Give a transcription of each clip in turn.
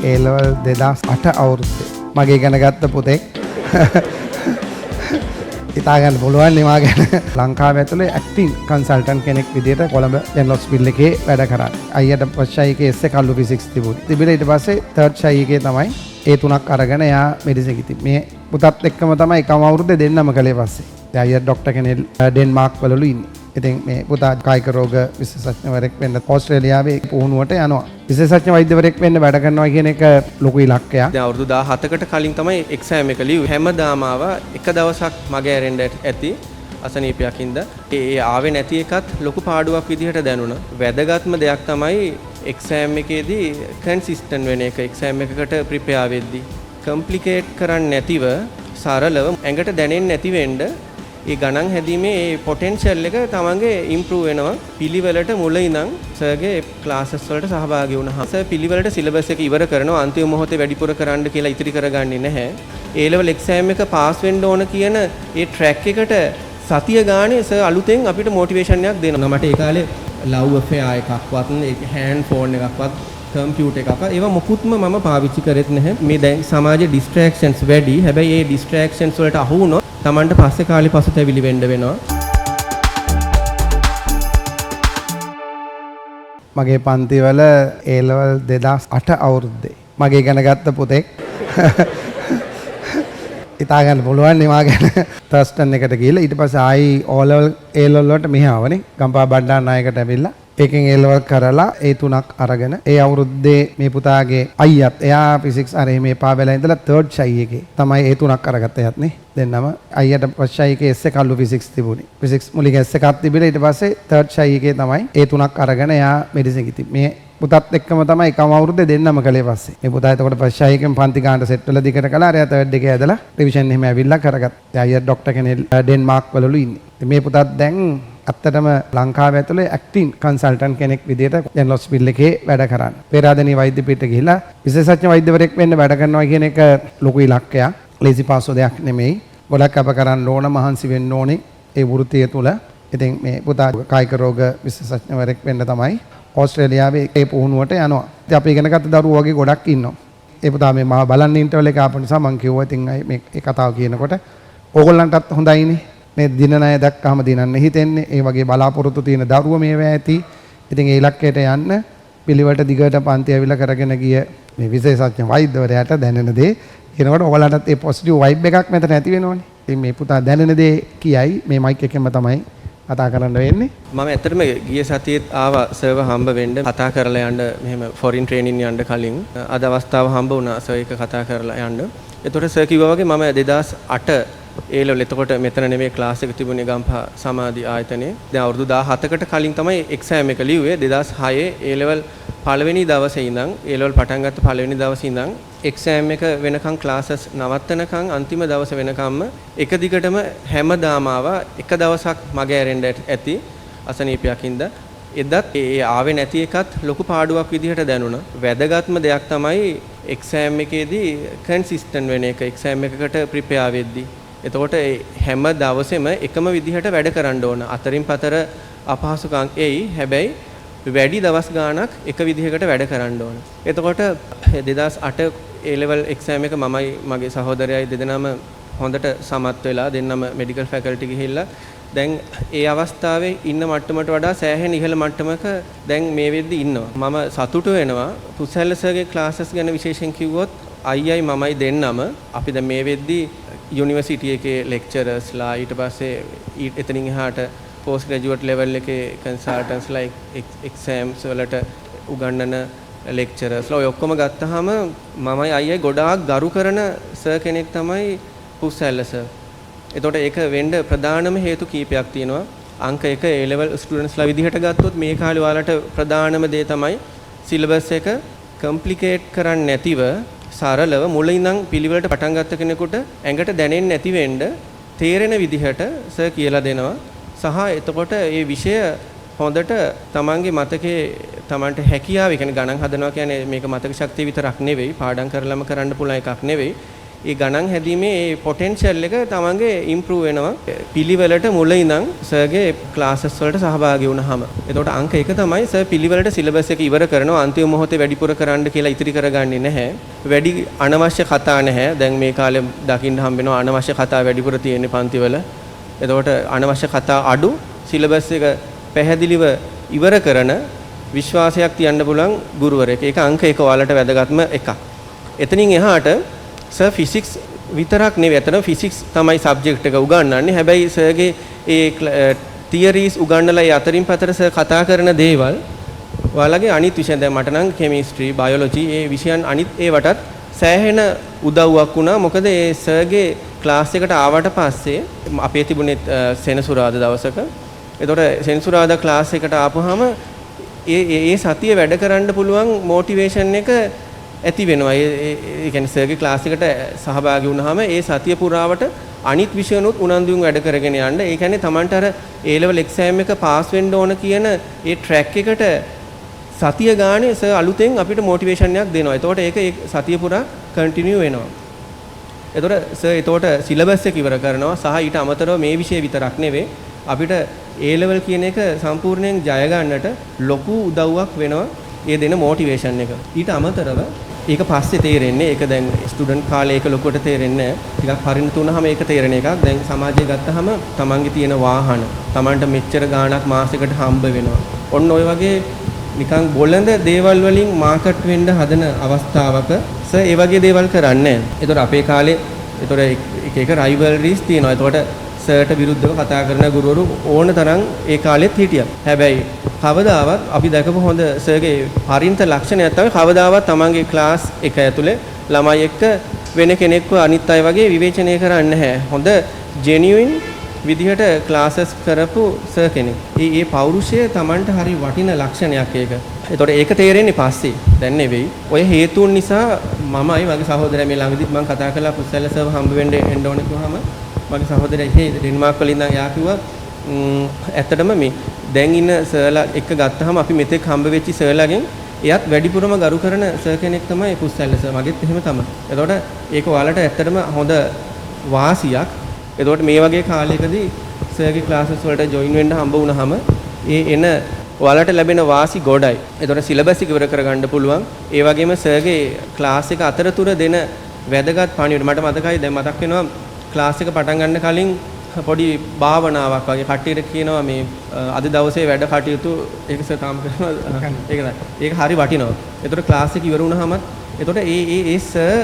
ඒ level 2008 අවුරුද්දේ මගේ ඉගෙන ගත්ත පුතෙක් හිතා ගන්න පුළුවන් නේ මා ගැන. ලංකාව ඇතුලේ ඇක්ටිං කන්සල්ටන්ට් කෙනෙක් විදියට කොළඹ ජෙනරල් හොස්පිටල් එකේ වැඩ කරන්නේ. අයියට ෆස්ට් ෂයි එකේ S එක අල්ලු ෆිසික්ස් තිබුණේ. තිබිලා ඊට පස්සේ තර්ඩ් ෂයි එකේ තමයි ඒ තුනක් අරගෙන එයා මෙඩිසින් ඉතින් මේ පුතත් එක්කම තමයි එකම අවුරුද්දේ දෙන්නම කළේ පස්සේ. දැන් අයියා ඩොක්ටර් කෙනෙක් ඩෙන්මාර්ක් වලලු ඉන්නේ. ඉතින් මේ පුතා කායික රෝග විශේෂඥවරයෙක් වෙන්න ඕස්ට්‍රේලියාවේ පුහුණුවට යනවා. විශේෂඥ වෛද්‍යවරයෙක් වෙන්න වැඩ කරනවා කියන එක ලොකු ඉලක්කයක්. දැන් අවුරුදු 17කට කලින් තමයි එක්සෑම් එක ලිව්වේ. හැමදාම ආවා එක දවසක් මගේ ඇරෙන්න ඇති අසනීපයක් හින්දා. ඒ ආවේ නැති එකත් ලොකු පාඩුවක් විදිහට දැනුණා. වැදගත්ම දෙයක් තමයි එක්සෑම් එකේදී කන්සිස්ටන්ට් වෙන එක. එක්සෑම් එකකට ප්‍රිපෙයාර් වෙද්දී කම්ප්ලිකේට් කරන්නේ නැතිව සරලව ඇඟට දැනෙන්නේ නැති වෙන්න ඒ ගණන් හැදීමේ ඒ පොටෙන්ෂල් එක තමන්ගේ ඉම්ප්‍රූව් වෙනවා. පිළිවෙලට මුල ඉඳන් සර්ගේ ක්ලාසස් වලට සහභාගී වුණා. සර් පිළිවෙලට සිලබස් එක ඉවර කරනවා. අන්තිම මොහොතේ වැඩිපුර කරන්න කියලා ඉතිරි කරගන්නේ නැහැ. ඒ ලෙවල් එක්සෑම් එක පාස් වෙන්න ඕන කියන ඒ ට්‍රැක් එකට සතිය ගානේ සර් අලුතෙන් අපිට මොටිවේෂන් එකක් දෙනවා. මට ඒ කාලේ ලව් අෆෙයාර් එකක්වත්, හෑන්ඩ් ෆෝන් එකක්වත්, කම්පියුටර් එකක්වත් ඒවා මොකුත්ම මම පාවිච්චි කරෙත් නැහැ. මේ දැන් සමාජයේ ඩිස්ට්‍රැක්ෂන්ස් වැඩි. හැබැයි ඒ ඩිස්ට්‍රැක්ෂන්ස් වලට අහු වුණොත් තමන්ට පස්සේ කාලේ පසුතැවිලි වෙන්න වෙනවා. මගේ පන්තිවල ඒ ලෙවල් 2008 අවුරුද්දේ මගේ ඉගෙන ගත්ත පුතෙක් හිතා ගන්න පුළුවන් නේ මා ගැන. තර්ස්ටන් එකට ගිහලා ඊට පස්සේ ආයි ඕ ලෙවල් ඒ ලෙවල් වලට මෙහා ආවනේ. ගම්පහ බණ්ඩාරනායකට ඇවිල්ලා ඒකෙන් ඒ ලෙවල් කරලා ඒ තුනක් අරගෙන ඒ අවුරුද්දේ මේ පුතාගේ අයියත් එයා ෆිසික්ස් අර එහෙම එපා වෙලා ඉඳලා තර්ඩ් ෂයි එකේ තමයි ඒ තුනක් අරගත්ත එයාත් නේ දෙන්නම. අයියට ෆස්ට් ෂයි එකේ S එක අල්ලු ෆිසික්ස් තිබුණේ. ෆිසික්ස් මුලින් S එකක් තිබිලා ඊට පස්සේ තර්ඩ් ෂයි එකේ තමයි ඒ තුනක් අරගෙන එයා මෙඩිසින් ඉතින් මේ පුතත් එක්කම තමයි එකම අවුරුද්දේ දෙන්නම කළේ පස්සේ. මේ පුතා එතකොට ෆස්ට් ෂයි එකෙන් පන්ති ගානට සෙට් වෙලා දිගට කළා. අර එයා තර්ඩ් එකේ ඇදලා රිවිෂන් එහෙම ඇවිල්ලා කරගත්තා. දැන් අයියා ඩොක්ටර් කෙනෙක් ඩෙන්මාර්ක් වලලු ඉන්නේ. ඉතින් මේ පුතත් දැන් ඇත්තටම ලංකාව ඇතුලේ ඇක්ටිං කන්සල්ටන්ට් කෙනෙක් විදියට ජෙනරල් හොස්පිටල් එකේ වැඩ කරන්නේ. පේරාදෙණිය වෛද්‍ය පීඨ ගිහිල්ලා විශේෂඥ වෛද්‍යවරයෙක් වෙන්න වැඩ කරනවා කියන එක ලොකු ඉලක්කයක්. ලේසි පාසු දෙයක් නෙමෙයි. ගොඩක් අප කරන්න ඕන, මහන්සි වෙන්න ඕනේ ඒ වෘත්තිය තුල. ඉතින් මේ පුතා කායික රෝග විශේෂඥවරයෙක් වෙන්න තමයි ඕස්ට්‍රේලියාවේ ඒ පුහුණුවට යනවා. ඉතින් අපි ඉගෙන ගත්ත දරුවෝ වගේ ගොඩක් ඉන්නවා. ඒ පුතා මේ මාව බලන්න ඉන්ටර්වල් එක ආපු නිසා මං කිව්වා ඉතින් අය මේ ඒ කතාව කියනකොට ඕගොල්ලන්ටත් හොඳයිනේ. මේ දිනන අය දැක්කහම දිනන්න හිතෙන්නේ. ඒ වගේ බලාපොරොත්තු තියෙන දරුවෝ මේවා ඇති. ඉතින් ඒ ඉලක්කයට යන්න පිළිවෙලට දිගට පන්ති ඇවිල්ලා කරගෙන ගිය මේ විශේෂඥ වෛද්‍යවරයාට දැනෙන දේ කියනකොට ඔයාලටත් ඒ පොසිටිව් වයිබ් එකක් මෙතන ඇති වෙනවනේ. ඉතින් මේ පුතා දැනෙන දේ කියයි මේ මයික් එකෙන්ම තමයි කතා කරන්න වෙන්නේ. මම ඇත්තටම ගිය සතියේත් ආවා සර්ව හම්බ වෙන්න කතා කරලා යන්න මෙහෙම ෆොරින් ට්‍රේනින් යන්න කලින් අද අවස්ථාව හම්බ වුණා සර් එක කතා කරලා යන්න. එතකොට සර් කිව්වා වගේ මම 2008 ඒ ලෙවල් එතකොට මෙතන නෙමෙයි ක්ලාස් එක තිබුණේ ගම්පහ සමාධි ආයතනයේ. දැන් අවුරුදු 17කට කලින් තමයි එක්සෑම් එක ලිව්වේ. 2006 ඒ ලෙවල් පළවෙනි දවසේ ඉඳන් ඒ ලෙවල් පටන් ගත්ත පළවෙනි දවසේ ඉඳන් එක්සෑම් එක වෙනකන් ක්ලාසස් නවත්තනකන් අන්තිම දවස වෙනකම්ම එක දිගටම හැමදාම ආවා එක දවසක් මගේ ඇරෙන්න ඇති අසනීපයක් හින්දා. එදත් ඒ ආවේ නැති එකත් ලොකු පාඩුවක් විදිහට දැනුණා. වැදගත්ම දෙයක් තමයි එක්සෑම් එකේදී කන්සිස්ටන්ට් වෙන එක. එක්සෑම් එකකට ප්‍රිපෙයාර් වෙද්දී එතකොට හැම දවසෙම එකම විදිහට වැඩ කරන්න ඕන. අතරින් පතර අපහසුකම් එයි. හැබැයි වැඩි දවස් ගාණක් එක විදිහකට වැඩ කරන්න ඕන. එතකොට 2008 ඒ ලෙවල් එක්සෑම් එක මමයි මගේ සහෝදරයයි දෙදෙනාම හොඳට සමත් වෙලා දෙන්නම මෙඩිකල් ෆැකල්ටි ගිහිල්ලා දැන් ඒ අවස්ථාවේ ඉන්න මට්ටමට වඩා සෑහෙන ඉහළ මට්ටමක දැන් මේ වෙද්දි ඉන්නවා. මම සතුටු වෙනවා පුසැල්ල සර්ගේ ක්ලාසස් ගැන විශේෂයෙන් කිව්වොත් අයියයි මමයි දෙන්නම අපි දැන් මේ වෙද්දි යුනිවර්සිටි එකේ ලෙක්චරර්ස්ලා ඊට පස්සේ එතනින් එහාට පෝස්ට් ග්‍රැජුවේට් ලෙවල් එකේ කන්සල්ටන්ට්ස්ලා එක්සෑම්ස් වලට උගන්වන ලෙක්චරර්ස්ලා ඔය ඔක්කොම ගත්තාම මමයි අයියයි ගොඩාක් ගරු කරන සර් කෙනෙක් තමයි පුස්සැල්ල සර්. එතකොට ඒක වෙන්න ප්‍රධානම හේතු කීපයක් තියෙනවා. අංක 1 ඒ ලෙවල් ස්ටුඩන්ට්ස්ලා විදිහට ගත්තොත් මේ කාලේ ඔයාලට ප්‍රධානම දේ තමයි සිලබස් එක කම්ප්ලිකේට් කරන්නේ නැතිව සරලව මුල ඉඳන් පිළිවෙලට පටන් ගත්ත කෙනෙකුට ඇඟට දැනෙන්නේ නැති වෙන්න තේරෙන විදිහට සර් කියලා දෙනවා. සහ එතකොට මේ විෂය හොඳට තමන්ගේ මතකයේ තමන්ට හැකියාව, ඒ කියන්නේ ගණන් හදනවා කියන්නේ මේක මතක ශක්තිය විතරක් නෙවෙයි, පාඩම් කරලම කරන්න පුළුවන් එකක් නෙවෙයි. ඒ ගණන් හැදීමේ ඒ පොටෙන්ෂල් එක තමන්ගේ ඉම්ප්‍රූව් වෙනවා. පිළිවෙලට මුල ඉඳන් සර්ගේ ක්ලාසස් වලට සහභාගී වුණාම. එතකොට අංක 1 තමයි සර් පිළිවෙලට සිලබස් එක ඉවර කරනවා. අන්තිම මොහොතේ වැඩිපුර කරන්න කියලා ඉතිරි කරගන්නේ නැහැ. වැඩි අනවශ්‍ය කතා නැහැ. දැන් මේ කාලේ දකින්න හම්බ වෙනවා අනවශ්‍ය කතා වැඩිපුර තියෙන්නේ පන්තිවල. එතකොට අනවශ්‍ය කතා අඩු, සිලබස් එක පැහැදිලිව ඉවර කරන විශ්වාසයක් තියන්න පුළුවන් ගුරුවරයෙක්. ඒක අංක 1 ඔයාලට වැදගත්ම එකක්. එතනින් එහාට සර් ෆිසික්ස් විතරක් නෙවෙයි. අතන ෆිසික්ස් තමයි සබ්ජෙක්ට් එක උගන්වන්නේ. හැබැයි සර්ගේ ඒ තියරිස් උගන්වලා ඒ අතරින් පතර සර් කතා කරන දේවල් ඔයාලගේ අනිත් විෂයන්, දැන් මට නම් කෙමිස්ට්‍රි, බයොලොජි ඒ විෂයන් අනිත් ඒවටත් සෑහෙන උදව්වක් වුණා. මොකද ඒ සර්ගේ ක්ලාස් එකට ආවට පස්සේ අපේ තිබුණේ සෙනසුරාදා දවසක. එතකොට සෙනසුරාදා ක්ලාස් එකට ආපුවාම ඒ ඒ සතිය වැඩ කරන්න පුළුවන් මොටිවේෂන් එක ඇති වෙනවා. ඒ කියන්නේ සර්ගේ ක්ලාස් එකට සහභාගී වුණාම ඒ සතිය පුරාවට අනිත් විෂයනුත් උනන්දුවෙන් වැඩ කරගෙන යන්න. ඒ කියන්නේ Tamanට අර ඒ ලෙවල් එක්සෑම් එක පාස් වෙන්න ඕන කියන ඒ ට්‍රැක් එකට සතිය ගානේ සර් අලුතෙන් අපිට මොටිවේෂන් එකක් දෙනවා. එතකොට ඒක ඒ සතිය පුරා කන්ටිනියු වෙනවා. එතකොට සර් එතකොට සිලබස් එක ඉවර කරනවා සහ ඊට අමතරව මේ විෂය විතරක් නෙවෙයි අපිට ඒ ලෙවල් කියන එක සම්පූර්ණයෙන් ජය ගන්නට ලොකු උදව්වක් වෙනවා ඒ දෙන මොටිවේෂන් එක. ඊට අමතරව ඒක පස්සේ තේරෙන්නේ, ඒක දැන් ස්ටුඩන්ට් කාලේ ඒක ලොකුවට තේරෙන්නේ නැහැ. ටිකක් පරිණත වුණාම ඒක තේරෙන එකක්. දැන් සමාජයේ ගත්තහම තමන්ගේ තියෙන වාහන, තමන්ට මෙච්චර ගාණක් මාසෙකට හම්බ වෙනවා. ඔන්න ඔය වගේ නිකන් බොළඳ දේවල් වලින් මාකට් වෙන්න හදන අවස්ථාවක සර් ඒ වගේ දේවල් කරන්නේ නැහැ. ඒතකොට අපේ කාලේ ඒතකොට එක එක රයිවල්රිස් තියෙනවා. ඒතකොට සර්ට විරුද්ධව කතා කරන ගුරුවරු ඕන තරම් ඒ කාලෙත් හිටියා. හැබැයි කවදාවත් අපි දැකපු හොඳ සර්ගේ පරිණත ලක්ෂණයක් තමයි කවදාවත් තමන්ගේ ක්ලාස් එක ඇතුලේ ළමයි එක්ක වෙන කෙනෙක්ව අනිත් අය වගේ විවේචනය කරන්නේ නැහැ. හොඳ ජෙනියුයින් විදිහට ක්ලාසස් කරපු සර් කෙනෙක්. ඒ ඒ පෞරුෂය තමන්ට හරි වටින ලක්ෂණයක් ඒක. එතකොට ඒක තේරෙන්නේ පස්සේ. දැන් නෙවෙයි. ඔය හේතුන් නිසා මමයි මගේ සහෝදරයා මේ ළඟදිත් මම කතා කළා පුස්සැල්ල සර්ව හම්බ වෙන්න එන්න ඕනේ කිව්වහම මගේ සහෝදරයා එහෙ ඩෙන්මාර්ක් වල ඉඳන් එයා කිව්වා ඇත්තටම මේ දැන් ඉන්න සර්ලා එක්ක ගත්තාම අපි මෙතෙක් හම්බ වෙච්ච සර්ලාගෙන් එයත් වැඩිපුරම ගරු කරන සර් කෙනෙක් තමයි පුස්සැල්ල සර්. මගෙත් එහෙම තමයි. එතකොට ඒක ඔයාලට ඇත්තටම හොඳ වාසියක්. එතකොට මේ වගේ කාලයකදී සර්ගේ ක්ලාසස් වලට ජොයින් වෙන්න හම්බ වුණාම ඒ එන ඔයාලට ලැබෙන වාසි ගොඩයි. එතකොට සිලබස් එක ඉවර කරගන්න පුළුවන්. ඒ වගේම සර්ගේ ක්ලාස් එක අතරතුර දෙන වැදගත් පණිවිඩ මට මතකයි, දැන් මතක් වෙනවා ක්ලාස් එක පටන් ගන්න කලින් පොඩි භාවනාවක් වගේ කට්ටියට කියනවා මේ අද දවසේ වැඩ කටයුතු ඒක සර් තාම කරනවා. ඒක නෑ. ඒක හරි වටිනවා. එතකොට ක්ලාස් එක ඉවර වුණාමත් එතකොට ඒ ඒ ඒ සර්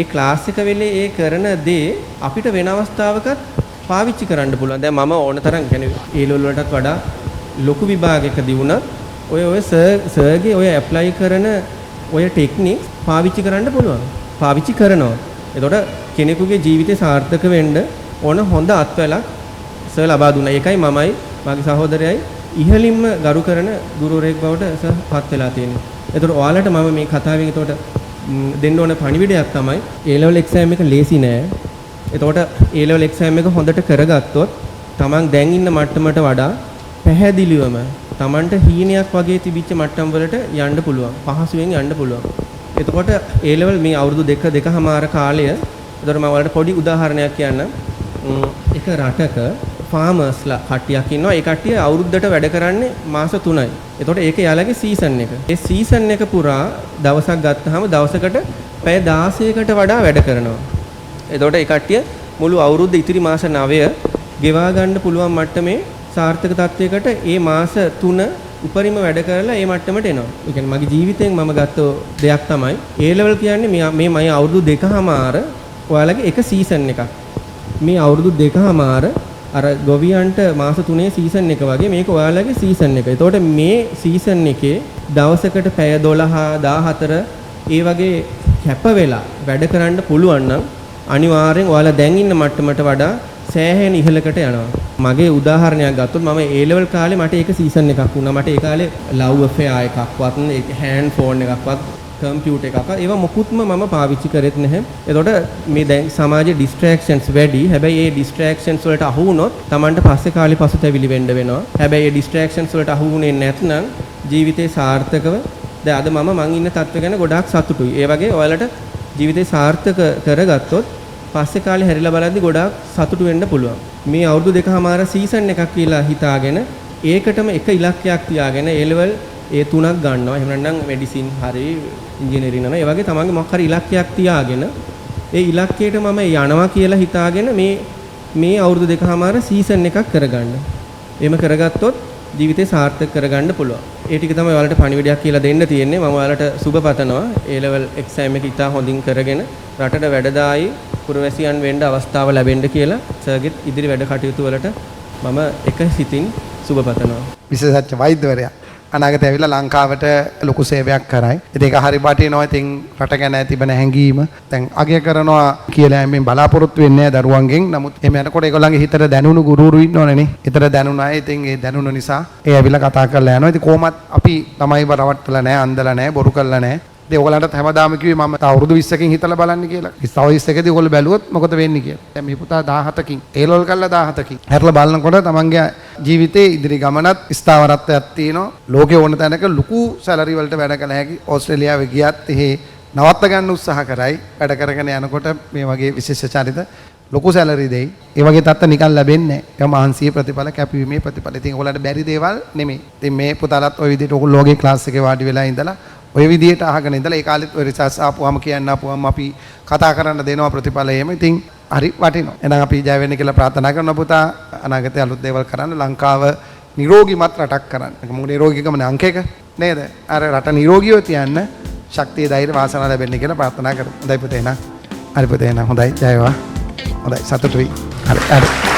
ඒ ක්ලාස් එක වෙලේ ඒ කරන දේ අපිට වෙන අවස්ථාවකත් පාවිච්චි කරන්න පුළුවන්. දැන් මම ඕන තරම් කියන්නේ ඒ ලෙවල් වලටත් වඩා ලොකු විභාගයකදී වුණත් ඔය ඔය සර්ගේ ඔය ඇප්ලයි කරන ඔය ටෙක්නික්ස් පාවිච්චි කරන්න පුළුවන්. පාවිච්චි කරනවා. එතකොට කෙනෙකුගේ ජීවිතේ සාර්ථක වෙන්න ඕන හොඳ අත්වැලක් සර් ලබා දුන්නා. ඒකයි මමයි මගේ සහෝදරයයි ඉහළින්ම ගරු කරන ගුරුවරයෙක් බවට සර් පත් වෙලා තියෙන්නේ. එතකොට ඔයාලට මම මේ කතාවෙන් එතකොට දෙන්න ඕන පණිවිඩයක් තමයි ඒ ලෙවල් එක්සෑම් එක ලේසි නෑ. එතකොට ඒ ලෙවල් එක්සෑම් එක හොඳට කරගත්තොත් තමන් දැන් ඉන්න මට්ටමට වඩා පැහැදිලිවම තමන්ට හීනයක් වගේ තිබිච්ච මට්ටම් වලට යන්න පුළුවන්. පහසුවෙන් යන්න පුළුවන්. එතකොට ඒ ලෙවල් මේ අවුරුදු දෙක දෙකහමාර කාලය, එතකොට මම ඔයාලට පොඩි උදාහරණයක් කියන්නම්. එක රටක ෆාමර්ස්ලා කට්ටියක් ඉන්නවා. ඒ කට්ටිය අවුරුද්දට වැඩ කරන්නේ මාස 3යි. එතකොට ඒක එයාලගේ සීසන් එක. ඒ සීසන් එක පුරා දවසක් ගත්තාම දවසකට පැය 16කට වඩා වැඩ කරනවා. එතකොට ඒ කට්ටිය මුළු අවුරුද්ද ඉතිරි මාස 9 ගෙවා ගන්න පුළුවන් මට්ටමේ සාර්ථක තත්වයකට ඒ මාස 3 උපරිම වැඩ කරලා ඒ මට්ටමට එනවා. ඒ කියන්නේ මගේ ජීවිතෙන් මම ගත්ත දෙයක් තමයි ඒ ලෙවල් කියන්නේ මේ මම අවුරුදු දෙකහමාර ඔයාලගේ එක සීසන් එකක්. මේ අවුරුදු දෙකහමාර අර ගොවියන්ට මාස 3 සීසන් එක වගේ මේක ඔයාලගේ සීසන් එක. එතකොට මේ සීසන් එකේ දවසකට පැය 12 14 ඒ වගේ කැප වෙලා වැඩ කරන්න පුළුවන් නම් අනිවාර්යෙන් ඔයාලා දැන් ඉන්න මට්ටමට වඩා සෑහෙන ඉහළකට යනවා. මගේ උදාහරණයක් ගත්තොත් මම ඒ ලෙවල් කාලේ මට ඒක සීසන් එකක් වුණා. මට ඒ කාලේ ලව් අෆෙයාර් එකක්වත්, හෑන්ඩ් ෆෝන් එකක්වත්, කම්පියුටර් එකක්වත් ඒවා මොකුත්ම මම පාවිච්චි කරෙත් නැහැ. එතකොට මේ දැන් සමාජයේ ඩිස්ට්‍රැක්ෂන්ස් වැඩි. හැබැයි ඒ ඩිස්ට්‍රැක්ෂන්ස් වලට අහු වුණොත් Tamanට පස්සේ කාලේ පසුතැවිලි වෙන්න වෙනවා. හැබැයි ඒ ඩිස්ට්‍රැක්ෂන්ස් වලට අහු වුණේ නැත්නම් ජීවිතේ සාර්ථකව දැන් අද මං ඉන්න තත්ත්වය ගැන ගොඩාක් සතුටුයි. ඒ වගේ ඔයාලට ජීවිතේ සාර්ථක කරගත්තොත් පස්සේ කාලේ හැරිලා බලද්දි ගොඩාක් සතුටු වෙන්න පුළුවන්. මේ අවුරුදු දෙකමාර සීසන් එකක් කියලා හිතාගෙන ඒකටම එක ඉලක්කයක් තියාගෙන ඒ ලෙවල් ඒ තුනක් ගන්නවා. එහෙම නැත්නම් මෙඩිසින් හරි ඉංජිනේරින් යනවා. ඒ වගේ තමන්ගේ මොකක් හරි ඉලක්කයක් තියාගෙන ඒ ඉලක්කයට මම යනවා කියලා හිතාගෙන මේ මේ අවුරුදු දෙකමාර සීසන් එකක් කරගන්න. එහෙම කරගත්තොත් ජීවිතේ සාර්ථක කරගන්න පුළුවන්. ඒ ටික තමයි ඔයාලට පණිවිඩයක් කියලා දෙන්න තියෙන්නේ. මම ඔයාලට සුබ පතනවා. ඒ ලෙවල් එක්සෑම් එක ඉතා හොඳින් කරගෙන රටට වැඩදායි පුරවැසියන් වෙන්න අවස්ථාව ලැබෙන්න කියලා සර්ගෙත් ඉදිරි වැඩ කටයුතු වලට මම එක සිතින් සුබ පතනවා. විශේෂඥ වෛද්‍යවරයා අනාගතේ ඇවිල්ලා ලංකාවට ලොකු සේවයක් කරයි. ඉතින් ඒක හරි වටිනවා. ඉතින් රට ගැන තිබෙන හැඟීම දැන් අගය කරනවා කියලා මම බලාපොරොත්තු වෙන්නේ නැහැ දරුවන්ගෙන්. නමුත් එහෙම යනකොට ඒගොල්ලන්ගේ හිතට දැනුණු ගුරුවරු ඉන්නවනේ නේ. හිතට දැනුණ අය ඉතින් ඒ දැනුණ නිසා ඒ ඇවිල්ලා කතා කරලා යනවා. ඉතින් කොහොමත් අපි ළමයිව රවට්ටලා නැහැ, අන්දලා නැහැ, බොරු කරලා නැහැ. ඉතින් ඔයගොල්ලන්ටත් හැමදාම කිව්වේ මම තව අවුරුදු 20කින් හිතලා බලන්න කියලා. තව 20කදී ඔයගොල්ලෝ බැලුවොත් මොකද වෙන්නේ කියලා. දැන් මේ පුතා 17කින් ඒ ලෙවල් කරලා 17කින් හැරලා බලනකොට තමන්ගේ ජීවිතේ ඉදිරි ගමනත් ස්ථාවරත්වයක් තියෙනවා. ලෝකේ ඕන තැනක ලොකු සැලරි වලට වැඩ කළ හැකි. ඕස්ට්‍රේලියාවේ ගියත් එහෙ නවත්ත ගන්න උත්සාහ කරයි. වැඩ කරගෙන යනකොට මේ වගේ විශේෂ චරිත ලොකු සැලරි දෙයි. ඒ වගේ තත්ත්ව නිකන් ලැබෙන්නේ නැහැ. ඒක මහන්සියේ ප්‍රතිඵල, කැපවීමේ ප්‍රතිඵල. ඉතින් ඔයගොල්ලන්ට බැරි දේවල් නෙමෙයි. ඉතින් මේ පුතාලත් ඔය විදිහට ඔයගොල්ලෝ වගේ ක්ලාස් එකේ වාඩි වෙලා ඉඳලා ඔය විදිහට අහගෙන ඉඳලා ඒ කාලෙත් ඔය රිසර්ච් ආපුවාම කියන්න ආපුවාම අපි කතා කරන්න දෙනවා ප්‍රතිඵල එහෙම. ඉතින් හරි වටිනවා. එහෙනම් අපි ජය වෙන්න කියලා ප්‍රාර්ථනා කරනවා පුතා. අනාගතේ අලුත් දේවල් කරන්න, ලංකාව නිරෝගීමත් රටක් කරන්න. මොකද නිරෝගීකම අංක එක නේද? අර රට නිරෝගීව තියන්න ශක්තිය, ධෛර්ය, වාසනාව ලැබෙන්න කියලා ප්‍රාර්ථනා කරමු. හොඳයි පුතේ එහෙනම්. හරි පුතේ එහෙනම්. හොඳයි. ජය වේවා. හොඳයි, සතුටුයි. හරි හරි.